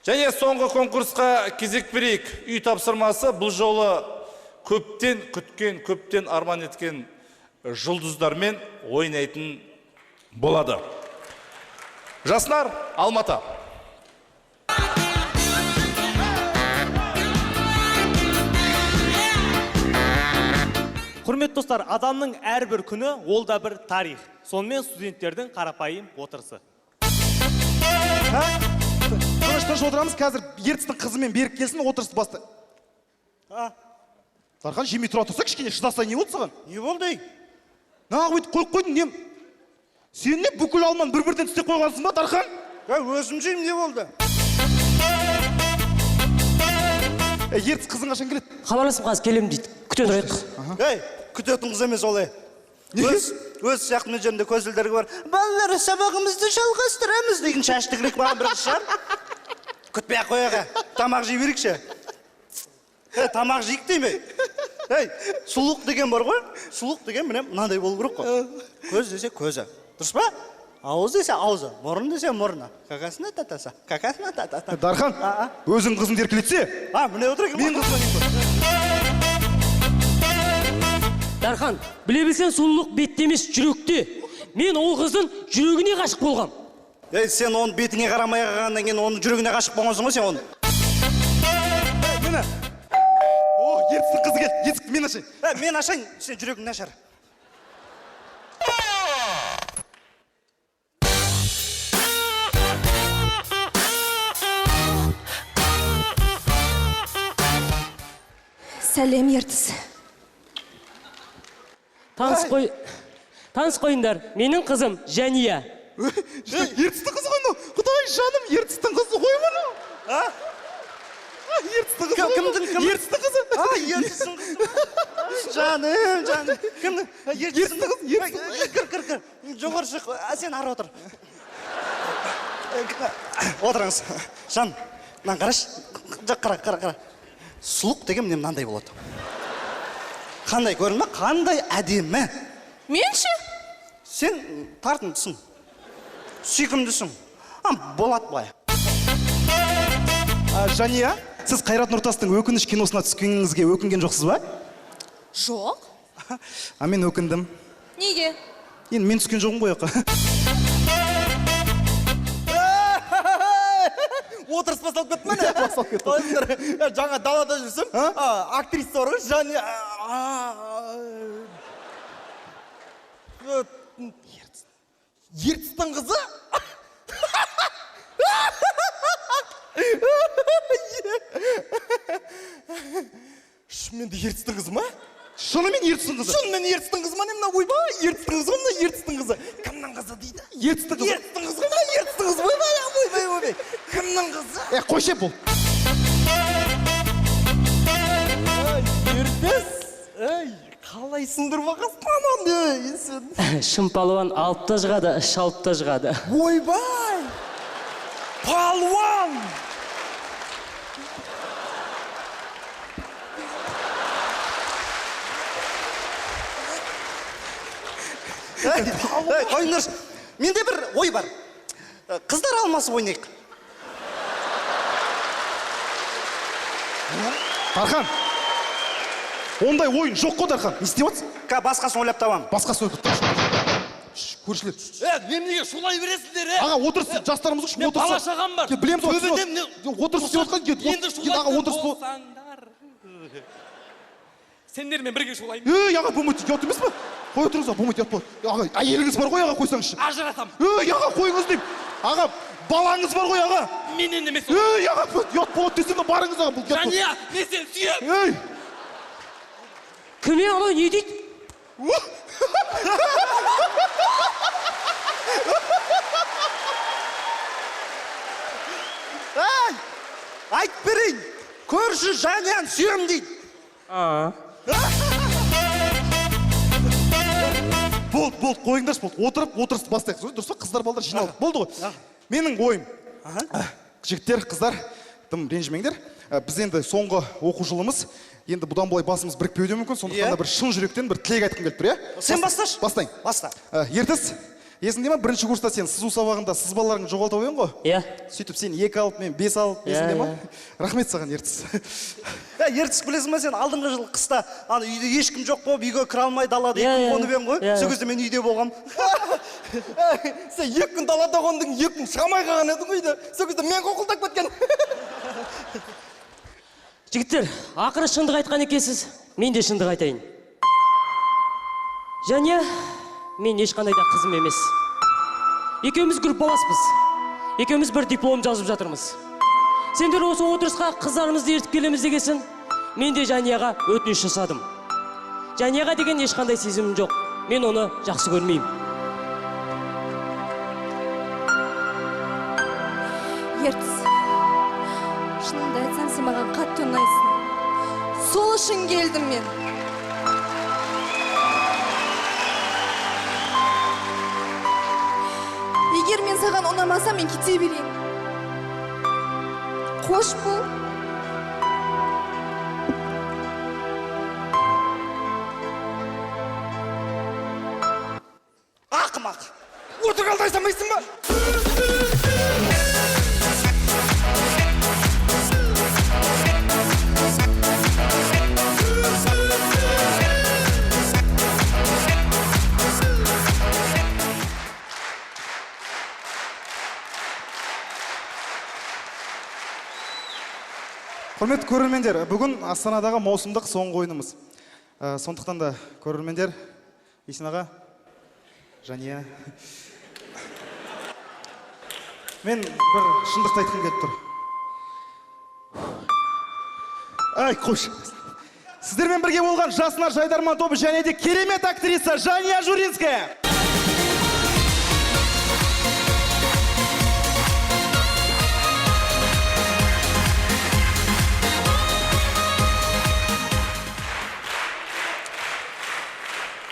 Және соңғы конкурсқа кезек берейік. Үй тапсырмасы бұл жолы көптен күткен, көптен арман еткен жұлдыздармен ойнайтын болады. Жаснар, Алматы. Құрметті достар, адамның әрбір күні ол да бір тарих. Сонымен студенттердің қарапайым отырысы. Тыныш, тыныш отырамыз. Қазір Ертістің қызымен Берік келсін, отырысты баста. Дархан, жемей тұра тұрса, кішкене шыдаса, не болды саған? Не болды, ей? Нағып өйтіп қойып қойдың, не? Сен не бүкіл алманы бір-бірден тістеп қойғансың ба, Дархан? Е, өзім жеймін, не болды? Е, Ертіс қызың қашан келеді? Хабарласып қазір келемін дейді. Күте тұрайық. Ей, күтетін қыз емес ол, ей. Өз сияқты мына жерінде көзілдірігі бар. Балалар, сабағымызды жалғастырамыз деген шаш тігілік маған бір қыз шығар. Күтпей ақ қояйық, е. Тамақ жей берейікші. Е, тамақ жейік деймін. Ей, сұлулық деген бар ғой. Сұлулық деген міне мынандай болу керек қой. Көз десе көзі. Дұрыс па? Ауыз десе аузы, мұрын десе мұрны. Какасына татаса, какасына татаса. Дархан, өзің қызыңды еркелетсе, А, міне отыр екен. мен қызым. Дархан, біле білсең сұлулық бетте емес, жүректе. Мен ол қыздың жүрегіне ғашық болғам. Ей, сен оның бетіңе қарамай қалғаннан кейін оның жүрегіне ғашық болғансың ғой сен оның. Міне. О, Ертістің қызы келді. Ертіс, мен ашайын. Е, мен ашайын, сен жүрегің нашар. Сәлем, Ертіс. Таныс қой. Таныс қойыңдар. Менің қызым Жәния. Ертістің қызы ғой мынау. Құдай жаным, Ертістің қызы ғой мынау. А? Ертістің қызы ғой. Кімдің, кім? Ертістің қызы. А, Ертістің қызы. Жаным, жаным. Кімнің? Ертістің қызы, Ертістің қызы. Кір, кір, кір. Жоғары шық. А, сен ары отыр. Отырыңыз. Жан, мынаны қарашы. Жоқ, қара, қара, қара. Сұлық деген міне мынандай болады. Қандай көрдің бе? Қандай әдемі. Мен ше? Сен тартымдысың. Сүйкімдісің. А, болады былай. А, Жания, сіз Қайрат Нұртастың Өкініш киносына түскеніңізге өкінген жоқсыз ба? Жоқ. А мен өкіндім. Неге? Енді мен түскен жоқпын ғой жаққа. Отырыс басталып кетті міне. Басталып кетті. Қойыңдар. Жаңа далада жүрсем, актриса бар ғой, Жания. Ертістің қызы? Шынымен де Ертістің қызы ма? Шынымен Ертістің қызы. Шынымен Ертістің қызы ма? Не мына, ойбай, Ертістің қызы ғой, мына Ертістің қызы. Кімнің қызы дейді? Ертістің қызы. Ертістің қызы ғой, мына Ертістің қызы. Ойбай, ойбай, ойбай. Кімнің қызы? Е, қойшы бұл. Ай, Ертіс! Ей, қалай сындырмағансың ананы, ей, сен? Шын палуан алып та жығады, шалып та жығады. Ойбай! Палуан! Ей, қойыңдаршы. Менде бір ой бар. Қыздар алмасып ойнайық. Дархан. Ондай ойын жоқ қой, Дархан. Не істеп жатсың? Ка, басқасын ойлап табамын. Басқасы ойын. Көршілер. Е, неменеге шулай бересіңдер, е? Аға, отырыс, жастарымыз үшін Мен отырыс. бала шағам бар. Білеміз ғой. Төбеден не- Отырыс істеп жатқан. Енді Аға, отырыс. болсаңдар. Сендермен бірге шулаймын. Ей, аға, болмайды, ұят емес пе? Қоя тұрыңыз, аға, болмайды, ұят болады. Аға, әйеліңіз бар ғой, аға, қойсаңызшы. Ажыратамын. Ей, аға, қойыңыз деймін. Аға, балаңыз бар ғой, аға. Менен емес. Ей, аға, ұят болады десем де барыңыз, аға, бұл ұят болады. Жания, мен сені сүйемін. Ей! Кім е, анау не дейді? Ей, айтып берейін. Көрші Жанияны сүйемін дейді. Болды, болды, қойыңдаршы, болды. Отырып, отырысты бастайық. Дұрыс па? Қыздар, балдар жиналды. Болды ғой. Менің ойым. Жігіттер, қыздар, тым ренжімеңдер. Біз енді соңғы оқу жылымыз. Енді бұдан былай басымыз бірікпеуі де мүмкін. Сондықтан да бір шын жүректен бір тілек айтқым келіп тұр, иә? Сен басташы. Бастайын. Баста. Ертіс, Есіңде ма, бірінші курста сен сызу сабағында сызбаларыңды жоғалтып едің ғой? Иә. Сөйтіп сен 2 алып, мен 5 алып, есіңде ма? Рахмет саған, Ертіс. Ертіс, білесің ба, сен алдыңғы жылы қыста ана үйде ешкім жоқ болып, үйге кіре алмай далада 2 күн қонып едің ғой. Сол кезде мен үйде болғам. Сен 2 күн далада қондың, 2 күн шыға алмай қалған едің ғой үйде. Сол кезде мен қоқылдап кеткен. Жігіттер, ақыры шындық айтқан екенсіз, мен де шындық айтайын. Және мен ешқандай да қызым емес. Екеуміз группаласпыз. Екеуміз бір диплом жазып жатырмыз. Сендер осы отырысқа қыздарымызды ертіп келеміз дегесін, мен де Жанияға өтініш жасадым. Жанияға деген ешқандай сезімім жоқ. Мен оны жақсы көрмеймін. Ертіс, шынымды айтсам, сен маған қатты ұнайсың. Сол үшін келдім мен. Егер мен саған ұнамасам, мен кете берейін. Қош бол. Ақымақ. Отыр қалдай салмайсың ба? Құрметті көрермендер, бүгін Астанадағы маусымдық соңғы ойынымыз. Сондықтан да көрермендер, Есен аға, Жания, мен бір шындықты айтқым келіп тұр. Ай, қош. Сіздермен бірге болған Жасынар Жайдарман тобы және де керемет актриса Жания Журинская.